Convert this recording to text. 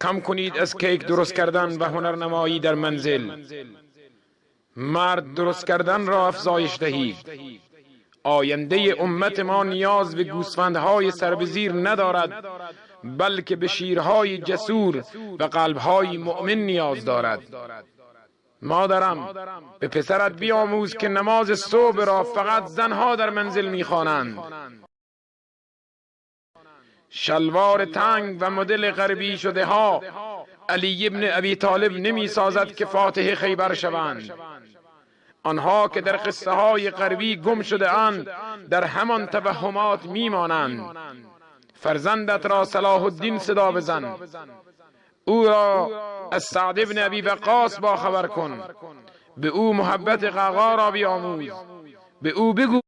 کم کنید از کیک درست کردن و هنرنمایی در منزل. مرد درست کردن را افزایش دهید. آینده امت ما نیاز به گوسفندهای سربزیر ندارد، بلکه به شیرهای جسور و قلبهای مؤمن نیاز دارد. مادرم، به پسرت بیاموز که نماز صبح را فقط زنها در منزل میخوانند. شلوار تنگ و مدل غربی شده ها علی ابن ابی طالب نمی سازد که فاتح خیبر شوند. آنها که در قصه های غربی گم شده اند، در همان توهمات میمانند. فرزندت را صلاح الدین صدا بزن. او را از سعد ابن ابی وقاص با خبر کن. به او محبت قعقاع را بیاموز. به او بگو